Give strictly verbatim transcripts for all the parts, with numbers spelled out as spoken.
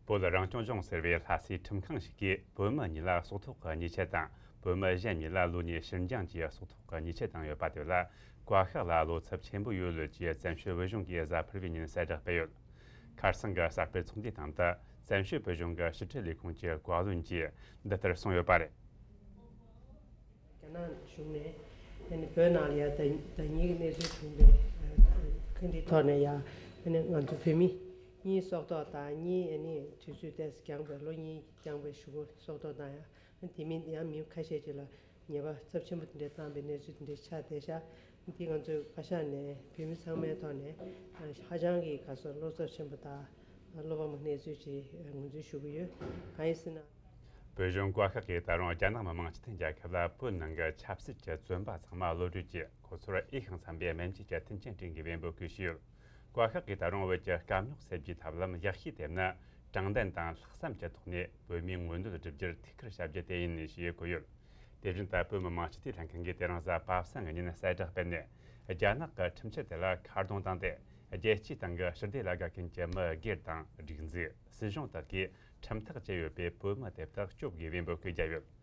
བོད་རང་སྐྱོང་ལྗོངས་ཟེར་བའི་ལྷ་སའི་ཁྲིམས་ཁང་ཞིག་གིས་བོད་མི་གཉིས་ལ་སྲོག་ཐོག་གི་ཉེས་ཆད་དང་། བོད་མི་གཞན་གཉིས་ལ་ལོ་གཉིས་ཕྱིར་འགྱངས་ཀྱི་སྲོག་ཐོག་གི་ཉེས་ཆད་བཏང་ཡོད་པ་དེ་ལ། བཀའ་ཤག་ལ་བློ་འཚབ་ཆེན་པོ་ཡོད་ལུགས་ཀྱིས་བཙན་བྱོལ་བོད་གཞུང་གིས་གཟའ་ཕུར་བུའི་ཉིན་གསལ་བསྒྲགས་སྤེལ་ཡོད། ཁ་སང་གི་གསར་སྤེལ་ཚོགས་འདུའི་སྟེང་དུ་བཙན་བྱོལ་བོད་གཞུང་གི་ཕྱི་དྲིལ་ལས་ཁུངས་ཀྱི་བཀའ་བློན་གྱིས་འདི་ལྟར་གསུངས་ཡོད་པ་རེད། རྒྱ་ནག་གཞུང་ནས་ཨ་ནི་བོད་ནང་ལ་ཡ་ཟླ་ཟླ་ཉིན་གྱི་གནས་ཚུལ་བྱུང་བའི་ཁ་འདི་ཐོག་ནས་ཡ་ཨ་ནི་ང་ཚོ་བོད་མི་གཉིས་སྲོག་ཐོག་དང་གཉིས་ཨ་ནི་དུས་ཚོད་ཏོག་ཙམ་འགྱངས་པའི་ལོ་གཉིས་འགྱངས་པའི་གཞུག་གུ་སྲོག་ཐོག་བཏང་ཡ། ཨ་ནི་དེ་མིན་ཡང་མི་ཁ་ཤས་ཅིག་ལ་ཉེས་པ་ཚབས་ཆེན་པོ་དེ་འདྲ་བཏང་བའི་གནས་ཚུལ་དེ་འདྲ་ཆགས་བསྡད་ཤག་འདི་ང་ཚོའི་བཀའ་ཤག་ནས་བོད་མི་ཚང་མའི་ཐོག་ནས་ཧ་ཅང་གི་ག་ཚོད་བློ་འཚབ་ཆེན་པོ་དང་བློ་ཕམ་གནས་ཚུལ་ཅིག་ངོས་འཛིན་ཞུ་གི་ཡོད། གང་ཡིན་ཟེར་ན། བོད་གཞུང་བཀའ་ཤག་གིས་ད་རུང་རྒྱ་ནག་མི་དམངས་སྤྱི་མཐུན་རྒྱལ་ཁབ་ལ་བོད་ནང་གི་ཆབ་སྲིད་ཀྱི་བཙོན་པ་ཚང་མ་གློད་གྲོལ་གྱིས་ཁོ་ཚོར་འོས་ཤིང་འཚམ་པའི་སྨན་བཅོས་ཀྱི་མཐུན་རྐྱེན་སྐྲུན་དགོས་པའི་འབོད་སྐུལ་ཞུས་ཡོད། བཀའ་ཤག་གིས་ད་རུང་བོད་ཀྱི་དཀའ་རྙོག་སེལ་རྒྱུའི་ཐབས་ལམ་ཡག་ཤོས་དེ་ནི་དྲང་བདེན་དང་ལྷག་བསམ་གྱི་ཐོག་ནས་བོད་མིའི་མངོན་འདོད་བསྒྲུབ་རྒྱུར་ཐུགས་ཁུར་བཞག་རྒྱུ་དེ་ཡིན་ཞེས་བཀོད་ཡོད། དེ་བཞིན་དུ་བོད་མི་མང་སྤྱི་འཐུས་ལྷན་ཁང་གིས་དེ་རིང་གཟའ་པ་སངས་ཀྱི་ཉིན་གསལ་བསྒྲགས་སྤེལ་ནས། རྒྱ་ནག་གི་ཁྲིམས་ཆད་དེ་ལ་ཁ་རྡུང་བཏང་སྟེ། རྒྱལ་སྤྱིའི་སྟེང་གི་ཞི་བདེ་ལ་དགའ་མཁན་གྱི་མི་སྒེར་དང་སྒྲིག་འཛུགས། སྲིད་གཞུང་དག་གིས་ཁྲིམས་ཐག་བཅད་ཡོད་པའི་བོད་མི་དེ་དག་སྐྱོབ་དགོས་པའི་འབོད་སྐུལ་བརྒྱབ་ཡོད།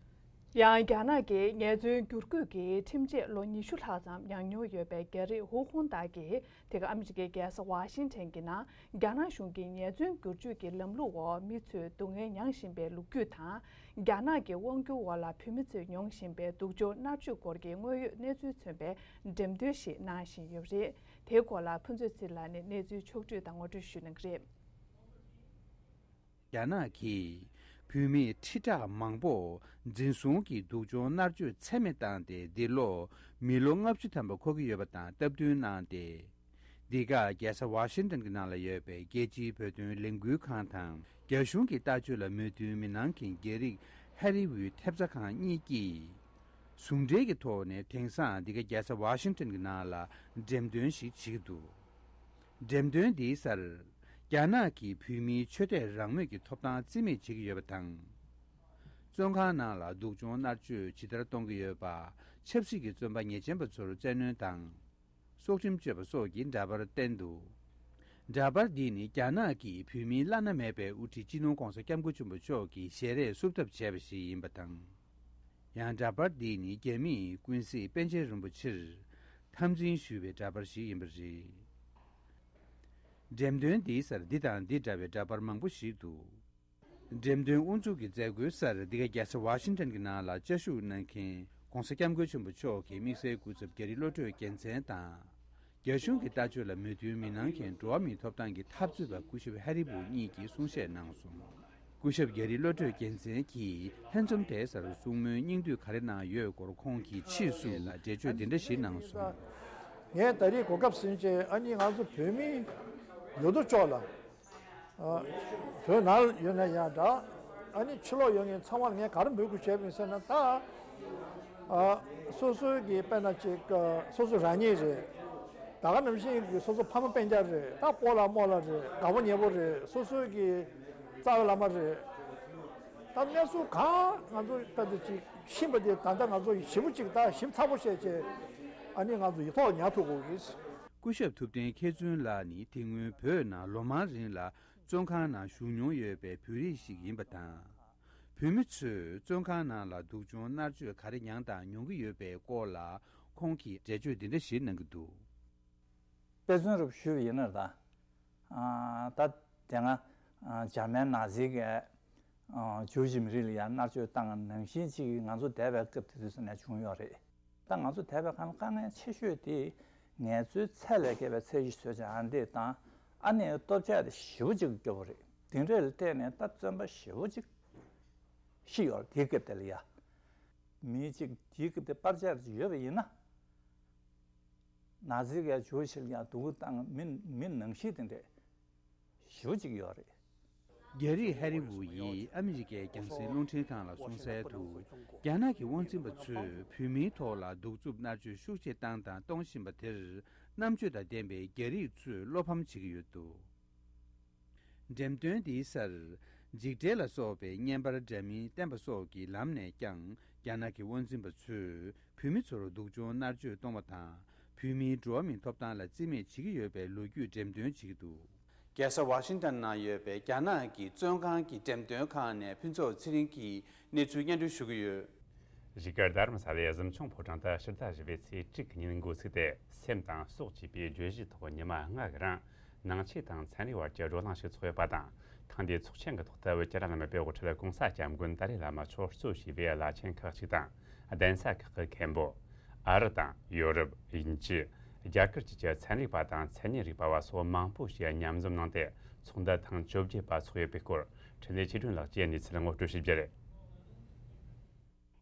ཡང་རྒྱ་ནག་གིས་ངལ་རྩོལ་བསྒྱུར་བཀོད་ཀྱི་ཁྲིམས་ཆད་ལོ་ཉི་ཤུ་ལྷག་ཙམ་མྱངས་མྱོང་ཡོད་པའི་རྒྱ་རིགས་ཧུའུ་ཧུང་ཏཱ་གིས། དེ་ག་ཨ་མི་རི་ཀའི་རྒྱལ་ས་ཝ་ཤིང་ཊོན་གྱི་ནང་རྒྱ་ནག་གཞུང་གིས་ངལ་རྩོལ་བསྒྱུར་བཅོས་ཀྱི་ལམ་ལུགས་འོག་མི་ཚོས་སྡུག་བསྔལ་མྱངས་བཞིན་པའི་ལོ་རྒྱུས་དང་། རྒྱ་ནག་གི་དབང་སྒྱུར་འོག་ལ་བོད་མི་ཚོས་མྱོང་བཞིན་པའི་སྡུག་སྦྱོང་མནར་གཅོད་སྐོར་གྱི་དངོས་ཡོད་གནས་ཚུལ་མཚོན་པའི་འགྲེམས་སྟོན་ཞིག་གནང་བཞིན་ཡོད་པ་རེད། དེའི་སྐོར་ལ་ཕུན་ཚོགས་ཚེ་རིང་ལགས་ནས་གནས་ཚུལ་ཕྱོགས་བསྒྲིགས་དང་ངོ་སྤྲོད་ཞུ་གནང་གི་རེད། རྒྱ་ནག་གིས་བོད་མི་ཁྲི་ཕྲག་མང་པོ་འཛིན་བཟུང་གིས་སྡུག་སྦྱོང་མནར་གཅོད་ཚད་མེད་བཏང་སྟེ། འདི་ལོ་མི་ལོ་ལྔ་བཅུ་ཐམ་པ་འཁོར་གྱི་ཡོད་པ་དང་སྟབས་བསྟུན་གནང་སྟེ། འདི་ག་རྒྱལ་ས་ཝ་ཤིང་ཊོན་གྱི་ནང་ལ་ཡོད་པའི་རྒྱལ་སྤྱིའི་བོད་དོན་ལས་འགུལ་ཁང་དང་། རྒྱ་གཞུང་གི་ལྟ་སྤྱོད་ལ་མོས་མཐུན་མི་གནང་མཁན་རྒྱ་རིགས་ཧེ་རི་ཝུའི་ཐེབས་རྩ་ཁང་གཉིས་ཀྱིས། ཟུང་འབྲེལ་གྱི་ཐོག་ནས་དེང་སང་འདི་ག་རྒྱལ་ས་ཝ་ཤིང་ཊོན་གྱི་ནང་ལ་འགྲེམས་སྟོན་ཞིག་བྱེད་ཀྱི་འདུག་འགྲེམས་སྟོན་འདིའི་སར། རྒྱ་ནག་གིས་བོད་མིའི་ཆོས་དད་རང་མོས་ཀྱི་ཐོབ་ཐང་རྩིས་མེད་བྱེད་ཀྱི་ཡོད་པ་དང་། བཙོན་ཁང་ནང་ལ་སྡུག་སྦྱོང་མནར་གཅོད་ཇི་ལྟར་གཏོང་གི་ཡོད་པ། ཆབ་སྲིད་ཀྱི་བཙོན་པ་ཉེས་ཅན་པ་ཚོར་བཙན་གནོན་དང་། སྲོག་ཁྲིམས་གཅོད་པ་སོགས་ཀྱི་འདྲ་པར་བསྟན་འདུག་འདྲ་པར་འདི་ནི་རྒྱ་ནག་གིས་བོད་མིའི་བླ་ན་མེད་པའི་དབུ་ཁྲིད་སྤྱི་ནོར་༧གོང་ས་༧སྐྱབས་མགོན་ཆེན་པོ་མཆོག་གི་ཞལ་རས་བསུབ་ཐབས་བྱས་པ་ཞིག་ཡིན་པ་དང་། ཡང་འདྲ་པར་འདི་ནི་རྒྱ་མིས་ཀུན་གཟིགས་པཎ་ཆེན་རིན་པོ་ཆེར་འཐབ་འཛིང་ཞུས་པའི་འདྲ་པར་ཞིག་ཡིན་པ་རེད། འགྲེམས་སྟོན་འདིའི་སར་འདི་དང་འདི་འདྲ་བའི་འདྲ་པར་མང་པོ་ཞིག་འདུག་འགྲེམས་སྟོན་དབུ་འཛུགས་ཀྱི་མཛད་སྒོའི་སར་འདི་ག་རྒྱལ་ས་ཝ་ཤིང་ཊོན་གྱི་ནང་ལ་བཅའ་བཞུགས་གནང་མཁན་༧གོང་ས་༧སྐྱབས་མགོན་ཆེན་པོ་མཆོག་གི་དམིགས་བསལ་སྐུ་ཚབ་རྒྱ་རིགས་བློ་གྲོས་རྒྱལ་མཚན་དང་། རྒྱ་གཞུང་གི་ལྟ་སྤྱོད་ལ་མོས་མཐུན་མི་གནང་མཁན་འགྲོ་བ་མིའི་ཐོབ་ཐང་གི་འཐབ་རྩོད་པ་སྐུ་ཞབས་ཧེ་རི་ཝུ་གཉིས་ཀྱིས་གསུང་བཤད་གནང་སོང་། སྐུ་ཞབས་རྒྱ་རི་བློ་གྲོས་རྒྱལ་མཚན་གྱིས་ལྷན་འཛོམས་དེའི་སར་གསུང་མོལ་སྙིང་བསྡུས་ག་རེ་གནང་ཡོད་སྐོར་ཁོང་གིས་ཕྱིས་སུ་ལ་འགྲེལ་བརྗོད་འདི་འདྲ་ཞིག་གནང་སོང་། ངས་ད་རེས་གོ་སྐབས་ཟིན་བྱས་ཨ་ནི་ང་ཚོ་བོད་མི་ཡོད་དོ་ཅོག་ལ། ཨ། བོད་ནང་ཡོད་ན་ཡང་འདྲ། ཨ་ནི་ཕྱི་ལོགས་ཡོད་མཁན་ཚང་མར་ངས་ག་རེ་འབོད་སྐུལ་བྱས་པ་ཡིན་ཟེར་ན་ད། ཨ། སོ་སོའི་གི་དཔེར་ན་ཅིག་ཨ། སོ་སོ་རང་ཉིད་རེད། ད་ག་ནང་བཞིན་གི་སོ་སོ་ཕ་མ་སྤུན་ཀྱག་རེད། ད་སྤོ་ལགས་རྨོ་ལགས་རེད། དགའ་པོ་ཉེ་པོ་རེད། སོ་སོའི་གི་རྩ་བའི་བླ་མ་རེད། ད་གནས་ཚུལ་གང་ང་ཚོ་དཔེ་དེ་ཅིག་ཤེས་པ་དེ་ད་ལྟ་ང་ཚོ་ཞིབ་པོ་ཅིག་ད་ཞིབ་ཚགས་པོ་བཤད་བྱས་ཨ་ནི་ང་ཚོ་ཡིག་ཐོག་ཉར་ཐུབ་དགོས་ཀྱི། སྐུ་ཞབས་ཐུབ་བསྟན་མཁས་བཙུན་ལགས་ནི་དེ་སྔོན་བོད་ནང་ལོ་མང་རིང་ལ་བཙོན་ཁང་ནང་བཞུགས་མྱོང་ཡོད་པའི་བོད་རིགས་ཤིག་ཡིན་པ་དང་། བོད་མི་ཚོས་བཙོན་ཁང་ནང་ལ་སྡུག་སྦྱོང་མནར་གཅོད་ག་རེ་མྱངས་དང་མྱོང་གི་ཡོད་པའི་སྐོར་ལ་ཁོང་གིས་འགྲེལ་བརྗོད་འདི་འདྲ་ཞིག་གནང་གི་འདུག་དཔེ་མཚོན་རུ་ཞུས་པ་ཡིན་ན་ད། ཨ། ད་དེ་སྔ་ཨ། འཇར་མན་ནཱ་ཛི་གིས་ཨ། ཇུའུ་ཤི་མི་རིགས་ལ་ཡང་མནར་གཅོད་བཏང་ནང་བཞིན་ཅིག་ང་ཚོ་འདས་པའི་སྐབས་དེ་དུས་ཙམ་ནས་བྱུང་ཡོད་རེད། ད་ང་ཚོ་འདས་པའི་ཁ་ལ་དཀའ་ངལ་ཆེ་ཤོས་དེ་ངལ་རྩོལ་ཚད་ལས་བརྒལ་བའི་ཚད་གཞི་བཟོས་བྱས་ཨ་འདི་དང་ཨ་ནེའི་སྟོབས་ཆག་དེ་ཞེ་པོ་ཅིག་སྐྱོ་པོ་རེད། དེ་འདྲ་ལ་བལྟས་ནས་ད་བཙོན་པ་ཞེ་པོ་ཅིག་ཤི་ཡོད་རེད། དེའི་སྐབས་དེ་ལ་ཡ། མི་གཅིག་དེའི་སྐབས་དེ་པར་ཆས་ཡོད་པ་ཡིན་ན། ནཱ་ཛི་གིས་ཇུའུ་ཤི་ལ་ཡང་སྡུག་པོ་བཏང་མི་མི་ནང་བཞིན་དེ་འདྲས་ཞེ་པོ་ཅིག་ཡོད་རེད། རྒྱ་རིགས་ཧེ་རི་ཝུ་ཡིས་ཨ་མི་རི་ཀའི་རྒྱང་སྲིང་རླུང་འཕྲིན་ཁང་ལ་གསུངས་གསལ་དུ། རྒྱ་ནག་གི་དབང་འཛིན་པ་ཚོས་བོད་མིའི་ཐོག་ལ་གདུག་རྩུབ་མནར་གཅོད་ཤུགས་ཆེ་བཏང་དང་གཏོང་བཞིན་པ་དེར་རྣམ་དཔྱོད་དང་ལྡན་པའི་རྒྱ་རིགས་ཚོས་བློ་ཕམ་བྱེད་ཀྱི་ཡོད་འདུག་འགྲེམས་སྟོན་འདིའི་སར། འཇིགས་བྲལ་ལ་སོགས་པའི་བརྙན་པར་འདྲ་མིན་བསྟན་པ་སོགས་ཀྱི་ལམ་ནས་ཀྱང་རྒྱ་ནག་གི་དབང་འཛིན་པ་ཚོས་བོད་མི་ཚོར་སྡུག་སྦྱོང་མནར་གཅོད་གཏོང་བ་དང་། བོད་མིའི་འགྲོ་བ་མིའི་ཐོབ་ཐང་ལ་བརྩི་མེད་བྱེད་ཀྱི་ཡོད་པའི་ལོ་རྒྱུས་འགྲེམས་སྟོན་བྱེད་ཀྱི་འདུག་རྒྱལ་ས་ཝ་ཤིང་ཏན་ནང་ཡོད་པའི་རྒྱ་ནག་གི་བཙོན་ཁང་གི་འགྲེམས་སྟོན་ཁང་ནས་ཕུན་ཚོགས་ཚེ་རིང་གིས་གནས་ཚུལ་སྙན་སྒྲོན་ཞུ་གི་ཡོད། གཞིས་སྒར་རྡ་རམ་ས་ལའི་གཟིམ་ཆུང་ཕོ་བྲང་དུ་ཕྱི་ཟླ་བཞི་པའི་ཚེས་དྲུག་གི་ཉིན་འགོ་ཚུགས་ཏེ། སེམས་དང་སྲོག་ཅེས་པའི་བརྗོད་གཞིའི་ཐོག་ཉི་མ་ལྔ་གི་རིང་ནང་ཆོས་དང་ཚན་རིག་དབར་གྱི་བགྲོ་གླེང་ཞིག་ཚོགས་ཡོད་པ་དང་། ཐེངས་འདིའི་ཚོགས་ཆེན་གྱི་ཐོག་ཏུ་བོད་ཀྱི་རྒྱལ་བ་བླ་མ་དཔེ་དབང་ཁྲི་ལ་གོང་ས་སྐྱབས་མགོན་ཏཱ་ལའི་བླ་མ་མཆོག་གཙོས་བྱས་པའི་བླ་ཆེན་ཁག་ཅིག་དང་། གདན་ས་ཁག་གི་མཁན་པོ། ཨ་རི་དང་ཡོ་རོབ། དབྱིན་ཇི། རྒྱ་གར་བཅས་ཀྱི་ཚན་རིག་པ་དང་མཚན་ཉིད་རིག་པ་བ་སོགས་མང་པོ་ཞིག་མཉམ་འཛོམས་གནང་སྟེ། ཚོགས་འདུ་ཐེངས་བཅོ་བརྒྱད་པ་ཚོགས་ཡོད་པའི་སྐོར། འཕྲིན་ལས་ཆོས་སྒྲོན་ལགས་ཀྱིས་གནས་ཚུལ་ངོ་སྤྲོད་ཞུ་རྒྱུ་རེད།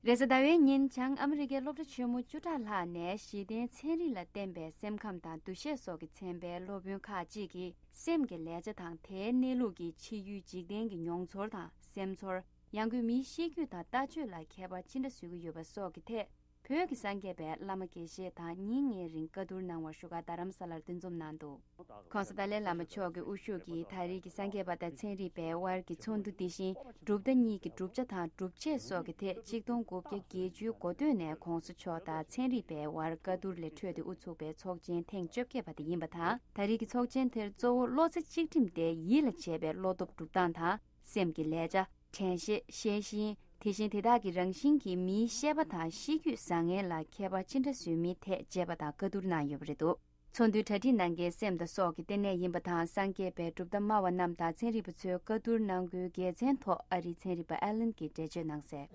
རེས་གཟའ་ཟླ་བའི་ཉིན་བྱང་ཨ་མི་རི་ཀའི་སློབ་གྲྭ་ཆེན་མོ་བཅུ་ཕྲག་ལྷག་ནས་གཞི་རྟེན་ཚན་རིག་ལ་བརྟེན་པའི་སེམས་ཁམས་དང་འདུ་ཤེས་སོགས་ཀྱི་ཚན་པའི་སློབ་དཔོན་ཁག་ཅིག་གིས་སེམས་ཀྱི་ལས་བྱ་དང་དེའི་གནས་ལུགས་ཀྱིས་ཕྱི་ཡུལ་འཇིག་རྟེན་གྱི་མྱོང་ཚོར་དང་སེམས་ཚོར། ཡང་སྒོས་མིའི་ཤེས་རྒྱུད་དང་ལྟ་སྤྱོད་ལ་ཁྱད་པར་ཅི་འདྲ་བཟོ་གི་ཡོད་པ་སོགས་ཀྱི་ཐད། བོད་ཀྱི་སངས་རྒྱས་པའི་བླ་མ་དགེ་བཤེས་དང་ཉིན་ལྔའི་རིང་བཀའ་བསྡུར་གནང་བར་བཞུགས་སྒར་རྡ་རམ་ས་ལར་འདུ་འཛོམས་གནང་འདུག། ྋགོང་ས་ཏཱ་ལའི་བླ་མ་མཆོག་གི་དབུ་བཞུགས་ཀྱིས་ད་རེས་ཀྱི་སངས་རྒྱས་པ་དང་ཚན་རིག་པའི་དབར་གྱི་ཚོགས་འདུ་འདི་བཞིན་གྲུབ་མཐའ་གཉིས་ཀྱི་གྲུབ་ཆ་དང་སྒྲུབ་བྱེད་སོགས་ཀྱི་ཐད་ཆིག་སྟོང་དགུ་བརྒྱ་བརྒྱད་ཅུའི་འགོ་སྟོད་ནས་ྋགོང་ས་མཆོག་དང་ཚན་རིག་པའི་དབར་བཀའ་བསྡུར་ལས་འཕྲོས་ཏེ་དབུ་ཚུགས་པའི་ཚོགས་ཆེན་ཐེངས་བཅོ་བརྒྱད་པ་དེ་ཡིན་པ་དང་། ད་རེས་ཀྱི་ཚོགས་ཆེན་དེར་གཙོ་བོ་བློ་རྩེ་གཅིག་སྒྲིམ་སྟེ་ཡིད་ལ་བྱེད་པའི་བློ་སྟོབས་སྒྲུབ་སྟངས་དང་། སེམས་ཀྱི་ལས་བྱ། དྲན་ཤེས། ཤེས་བཞིན། དེ་བཞིན་དེ་དག་གི་རང་བཞིན་གྱིས་མིའི་ཤེས་པ་དང་ཤེས་རྒྱུད་བཟང་ངན་ལ་ཁྱད་པར་ཅི་འདྲ་བཟོ་མིན་ཐད་དཔྱད་པ་དང་བཀའ་བསྡུར་གནང་ཡོད་པ་རེད་འདུག། ཚོགས་འདུའི་གྲ་སྒྲིག་གནང་མཁན་སེམས་དང་སྲོག་གི་ལྟེ་གནས་ཡིན་པ་དང་། སངས་རྒྱས་པའི་གྲུབ་མཐའ་སྨྲ་བ་རྣམས་དང་ཚན་རིག་པ་ཚོའི་བཀའ་བསྡུར་གནང་སྒོའི་དགེ་མཚན་ཐོག་ཨ་རིའི་ཚན་རིག་པ་ཨེ་ལན་གྱིས་འགྲེལ་བརྗོད་གནང་གསལ།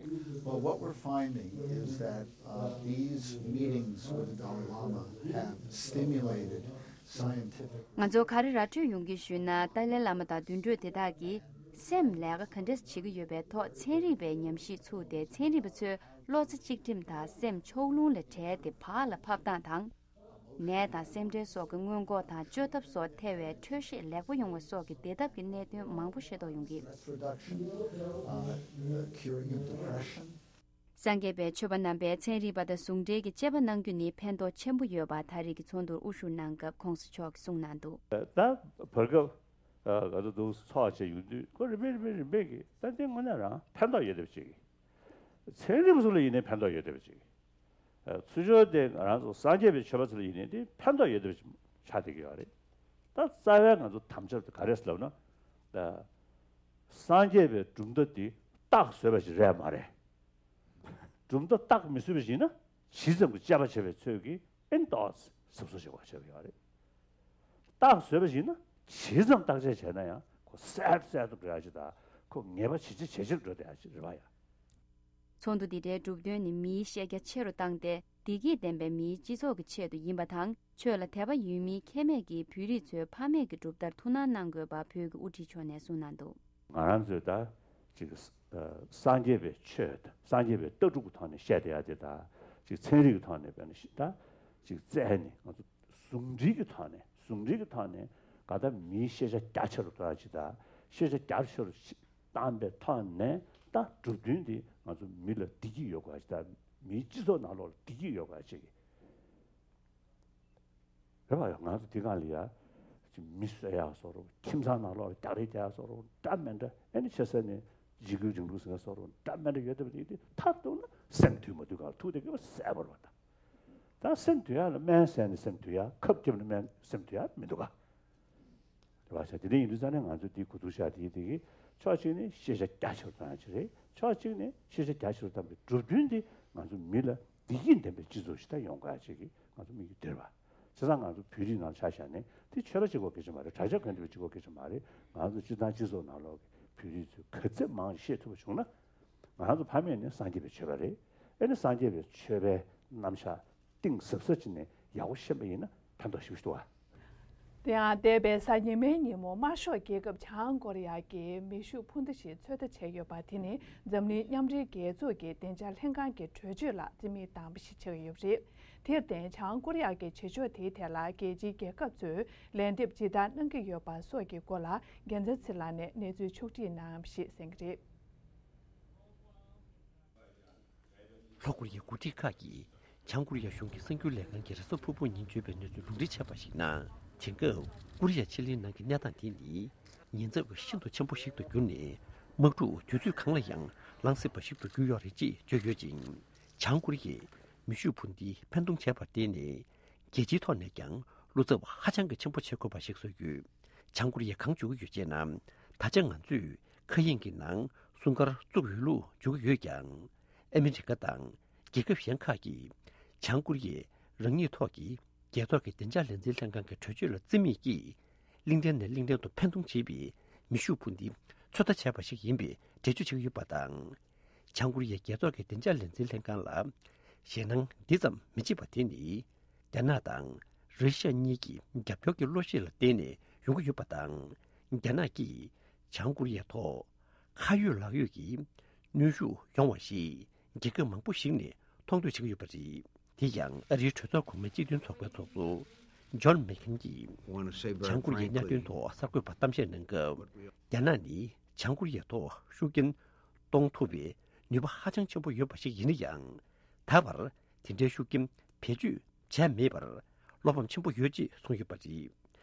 Well, what we're finding is that, uh, these meetings with the Dalai Lama have stimulated scientific. ང་ཚོ་ག་རེ་ར་འཕྲོད་ཡོང་གི་ཞུས་ན། ཏཱ་ལའི་བླ་མ་དང་བདུན་གྲོས་དེ་དག་གིས་སེམས་ལས་ཀ་ག་འདྲས་བྱེད་ཀྱི་ཡོད་པའི་ཐོག་ཚན་རིག་པའི་ཉམས་ཞིབ་ཚུགས་ཏེ། ཚན་རིག་པ་ཚོས་བློ་རྩེ་གཅིག་སྒྲིམ་དང་སེམས་ཕྱོགས་ལྷུང་ལས་བྲལ་ཏེ་བག་ལ་ཕབ་སྟངས་དང་། ནད་དང་སེམས་ཁྲལ་སོགས་ཀྱི་སྔོན་འགོག་དང་བཅོས་ཐབས་སོགས་ཐེ་བའི་འཕྲོད་བཞེས་ལེགས་པོ་ཡོང་བ་སོགས་ཀྱི་བདེ་ཐབས་ཀྱི་གནད་དོན་མང་པོ་ཤེས་རྟོགས་ཡོང་གི། Stress reduction, uh, the curing of depression. སངས་རྒྱས་པའི་ཆོས་པ་རྣམ་པས་ཚན་རིག་པ་དང་ཟུང་འབྲེལ་གྱིས་དཔྱད་པ་གནང་རྒྱུ་ནི་ཕན་ཐོགས་ཆེན་པོ་ཡོད་པ་ད་རེས་ཀྱི་ཚོགས་འདུར་དབུ་བཞུགས་གནང་སྐབས་ྋགོང་ས་མཆོག་གིས་གསུངས་གནང་འདུག། ད་བར་སྐབས་ང་ཚོ་འདུག་ཚོགས་བཅར་ཡོང་དུས་ཁོ་རིམ་པས་རིམ་པས་རིམ་པས་ཀྱིས་ད་འདི་དངོས་གནས་རང་ཕན་ཐོགས་ཡོད་བསྡད་པ་ཅིག། ཚན་རིག་པ་ཚོ་ལ་ཡིན་ནའི་ཕན་ཐོགས་ཡོད་བསྡད་པ་ཅིག། ཚུར་ཕྱོགས་དེ་ང་རང་ཚོ་སངས་རྒྱས་པའི་ཆོས་པ་ཚོ་ལ་ཡིན་ནའི་དེ་ཕན་ཐོགས་ཡོད་བསྡད་པ་ཅིག་ཆགས་བསྡད་ཀྱི་ཡོད་རེད། ད་རྩ་བའི་ང་ཚོ་དམ་བཅའ་དེ་ག་རེ་ཟེར་ལབ་ན། ད་སངས་རྒྱས་པའི་གྲུབ་མཐའ་འདི་རྟགས་བཟོས་པ་ཞིག་རེད་མ་རེད། གྲུབ་མཐའ་རྟགས་མི་བཟོས་པ་ཞིག་ཡིན་ན་ཇི་ཙམ་གྱི་དཔྱད་པ་བྱས་པའི་ཚོད་ཀྱིས་ཨེ་ཏོག་ཙམ་གཟབ་གཟབ་བྱེད་དགོས་བྱས་པ་ཡོད་རེད། རྟགས་བཟོས་པ་ཞིག་ཡིན་ན་ཇི་ཙམ་བརྟག་དཔྱད་བྱས་ན་ཡང་ཁོ་གསལ་གསལ་དུ་འགྲོ་ཡ་ཅིག་དང་ཁོ་ངེས་པ་ཇེ་ཆེ་ཇེ་ཆེར་འགྲོ་བསྡད་ཡ་ཅིག་རེད་པ་ཡ། ཚོགས་འདུ་འདི་འདྲའི་གྲུབ་དོན་ནི་མིའི་ཤེས་རྒྱ་ཆེ་རུ་བཏང་སྟེ། བདེ་སྐྱིད་ལྡན་པའི་མིའི་སྤྱི་ཚོགས་ཀྱི་ཆེད་དུ་ཡིན་པ་དང་། ཆོས་ལ་དད་པ་ཡོད་མིན་ཁྱད་མེད་ཀྱིས་བོད་རིགས་ཚོའི་ཕ་མེས་ཀྱི་གྲུབ་མཐར་ཐུགས་སྣང་གནང་དགོས་པ་བོད་ཀྱི་དབུ་ཁྲིད་མཆོག་ནས་གསུངས་གནང་འདུག། ང་རང་ཚོས་ད་ཅིག་ཨ་སངས་རྒྱས་པའི་ཆོས་དང་སངས་རྒྱས་པའི་ལྟ་གྲུབ་ཀྱི་ཐོག་ནས་བཤད་བསྡད་ཡ་དེ་དང་། ཅིག་ཚན་རིག་གི་ཐོག་ནས་དཔེར་ན་ད་ཅིག་བཙལ་ནས་ང་ཚོ་ཟུང་འབྲེལ་གྱི་ཐོག་ནས་ཟུང་འབྲེལ་གྱི་ཐོག་ནས་ག་ད་མིའི་ཤེས་བྱ་རྒྱ་ཆེ་རུ་གཏོང་ཡ་ཅིག་དང་། ཤེས་བྱ་རྒྱ་ཆེ་རུ་བཏང་པའི་ཐོག་ནས་ད་གྲུབ་དོན་འདི་ང་ཚོ་མི་ལ་བདེ་སྐྱིད་ཡོད་དགོས་ཡ་ཅིག་དང་། མིའི་སྤྱི་ཚོགས་ནང་ལོགས་ལ་བདེ་སྐྱིད་ཡོད་དགོས་ཡ་ཅིག་རེད་པ། ཡང་ང་ཚོ་འདི་གང་ལ་ཡ་ཅིག་མི་གསོད་ཡག་བཟོ་འདྲ། ཁྱིམ་ཚང་ནང་ལོགས་ལ་རྒྱག་རེས་རྒྱག་ཡག་བཟོ་འདྲ་འདྲ་མི་འདྲ། ཨ་ནི་ཆེ་ས་ནས་འཇིགས་སྐུལ་རིང་ལུགས་ཟེར་ཡག་བཟོ་འདྲ་འདྲ་མི་འདྲ་ཡོད་བསྡད་པ་དེ་དེ་མཐར་གཏུགས་ན་སེམས་དུལ་མ་དུལ་གང་ལ་ཐུག་བསྡད་ཀྱི་ཡོད་པ་གསལ་པོ་རེད་པ། ད་ད་སེམས་དུལ་ཡག་ལ་སྨན་ཟས་ནས་སེམས་དུལ་ཡག། ཁབ་བརྒྱབ་ནས་སྨན་སེམས་དུལ་ཡག་མི་འདུག་ག། རེད་པ། བྱས་དེ་འདྲ་ཡིན་དུས་ཙང་ནས་ང་ཚོ་འདི་གོ་བསྡུར་བྱ་དེ་དེ་གི་ཕྱོགས་གཅིག་ནས་ཤེས་བྱ་རྒྱ་ཆེ་རུ་གཏོང་ཡག་ཅིག་རེད། ཕྱོགས་གཅིག་ནས་ཤེས་བྱ་རྒྱ་ཆེ་རུ་བཏང་པའི་གྲུབ་དོན་དེ་ང་ཚོ་མི་ལ་བདེ་སྐྱིད་ལྡན་པའི་སྤྱི་ཚོགས་ཤིག་ད་ཡོང་དགོས་ཡག་ཅིག་གི་ང་ཚོ་དམིགས་ཡུལ་དེ་རེད་པ། བྱས་ཙང་ང་ཚོ་བོད་རིགས་ནང་ཆ་བཞག་ནས་དེ་ཆོས་པ་གཅིག་པོ་སྐད་ཆ་མ་རེད། གྲྭ་ཆས་གོན་བསྡད་པ་གཅིག་པོ་སྐད་ཆ་མ་རེད། ང་ཚོ་སྤྱིར་བཏང་སྤྱི་ཚོགས་ནང་ལོགས་ཀྱི་བོད་རིགས་ཚོས་ག་ཚད་མང་ཤེས་ཐུབ་པ་བྱུང་ན། ང་ཚོ་ཕ་མེས་ནི་སངས་རྒྱས་པའི་ཆོས་པ་རེད། ཨེ་ནི་སངས་རྒྱས་པའི་ཆོས་པའི་རྣམ་གཞག་གཏིང་ཟབ་ཟབ་ཅིག་ནས་ཡག་པོ་ཤེས་པ་ཡིན་ན་ཕན་ཐོགས་ཞེ་པོ་ཞིག་འདུག་ཨ། དེ་ཡང་འདས་པའི་གཟའ་ཉི་མའི་ཉིན་མོ་དམར་ཤོག་རྒྱལ་ཁབ་བྱང་ཀོ་རི་ཡ་གིས་མེ་ཤུགས་འཕུར་མདའ་ཞིག་ཚོད་ལྟ་བྱས་ཡོད་པ་དེ་ནི་འཛམ་གླིང་མཉམ་འབྲེལ་རྒྱལ་ཚོགས་ཀྱི་བདེ་འཇགས་ལྷན་ཁང་གི་གྲོས་ཆོད་ལ་རྩིས་མེད་བཏང་བ་ཞིག་ཆགས་ཡོད་པ་རེད། དེར་བརྟེན་བྱང་ཀོ་རི་ཡ་གི་བྱེད་ཕྱོགས་དེའི་ཐད་ལ་རྒྱལ་སྤྱིའི་རྒྱལ་ཁབ་ཚོས་ལན་འདེབས་ཇི་ལྟར་གནང་གི་ཡོད་པ་སོགས་ཀྱི་སྐོར་ལ་རྒྱལ་མཚན་ཚེ་ལགས་ནས་གནས་ཚུལ་ཕྱོགས་སྒྲིག་གནང་བ་ཞིག་གསན་གྱི་རེད། ལྷོ་ཀོ་རི་ཡའི་འགོ་ཁྲིད་ཁག་གིས་བྱང་ཀོ་རི་ཡ་གཞུང་གི་གསར་འགྱུར་ལས་ཁང་གིས་རེས་གཟའ་ཕུར་བུ་ཉིན་བརྗོད་པའི་གནས་ཚུལ་ལུང་འདྲེན་བྱས་པར་གཞིགས་ན། དེང་སྐབས་ཀོ་རི་ཡ་ཆེ་གླིང་ནང་གི་གནས་སྟངས་དེ་ནི་ཉེན་ཚབས་ཤིན་ཏུ་ཆེན་པོ་ཞིག་ཏུ་གྱུར་ནས། དམག་འཁྲུག་དུས་ཚོད་གང་ལ་ཡང་ལངས་སྲིད་པ་ཞིག་ཏུ་གྱུར་ཡོད་རེད་ཅེས་བརྗོད་ཡོད་ཅིང་། བྱང་ཀོ་རི་ཡས་མེ་ཤུགས་འཕུར་མདའི་འཕེན་གཏོང་བྱས་པར་བརྟེན་ནས། རྒྱལ་སྤྱིའི་ཐོག་ནས་ཀྱང་བློ་འཚབ་ཧ་ཅང་གི་ཆེན་པོ་བྱེད་དགོས་པ་ཞིག་བཟོས་ཡོད། བྱང་ཀོ་རི་ཡས་གང་བརྗོད་ཀྱི་ཡོད་ཅེ་ན། ད་ཆ་ང་ཚོས་མཁའ་དབྱིངས་ཀྱི་ནང་སྲུང་སྐར་བཙུགས་ཡོད་ལུགས་བརྗོད་ཀྱི་ཡོད་ཀྱང་། ཨ་མི་རི་ཀ་དང་རྒྱལ་ཁབ་གཞན་ཁག་གིས་བྱང་ཀོ་རི་ཡས་རང་ཉིད་ཐོག་གི་རྒྱལ་ཚོགས་ཀྱི་བདེ་འཇགས་ལས་འཛིན་ལྷན་ཁང་གི་གྲོས་ཆོད་ལ་བརྩི་མེད་ཀྱིས། གླིང་ཕྲན་ནས་གླིང་ཕྲན་དུ་འཕེན་གཏོང་བྱེད་པའི་མེ་ཤུགས་འཕུར་མདེལ་ཚོད་ལྟ་བྱས་པ་ཞིག་ཡིན་པའི་འགྲེལ་བརྗོད་བྱེད་ཀྱི་ཡོད་པ་དང་། བྱང་ཀོ་རི་ཡའི་རྒྱལ་ཚོགས་ཀྱི་བདེ་འཇགས་ལས་འཛིན་ལྷན་ཁང་ལ་ཞེད་སྣང་འདི་ཙམ་མི་བྱེད་པ་དེ་ནི། རྒྱ་ནག་དང་ར་ཤི་ཡ་གཉིས་ཀྱི་རྒྱབ་སྐྱོར་གྱི་བློ་ཤེད་ལ་བརྟེན་ནས་ཡོང་གི་ཡོད་པ་དང་། རྒྱ་ནག་གིས་བྱང་ཀོ་རི་ཡའི་ཐོག་ཁ་ཡོད་ལག་ཡོད་ཀྱི་གནོན་ཤུགས་ཡོང་བ་ཞིག་རྒྱལ་ཁབ་མང་པོ་ཞིག་ནས་མཐོང་འདོད་བྱེད་ཀྱི་ཡོད་པ་རེད། དེ་ཡང་ཨ་རིའི་གྲོས་ཚོགས་གོང་མའི་སྤྱི་མཐུན་ཚོགས་པའི་ཚོགས་གཙོ་ཇོན་མེག་ཁེན་གྱིས། བྱང་ཀོ་རི་ཡའི་གནད་དོན་ཐོག་གསར་འགོད་པར་གཏམ་བཤད་གནང་སྐབས། རྒྱ་ནག་ནི་བྱང་ཀོ་རི་ཡའི་ཐོག་ཤུགས་རྐྱེན་གཏོང་ཐུབ་པའི་ནུས་པ་ཧ་ཅང་ཆེན་པོ་ཡོད་པ་ཞིག་ཡིན་ན་ཡང་། ད་བར་དེ་འདྲའི་ཤུགས་རྐྱེན་བེད་སྤྱོད་བྱས་མེད་པར་བློ་ཕམ་ཆེན་པོ་ཡོད་ཅེས་གསུངས་ཡོད་པ་རེད།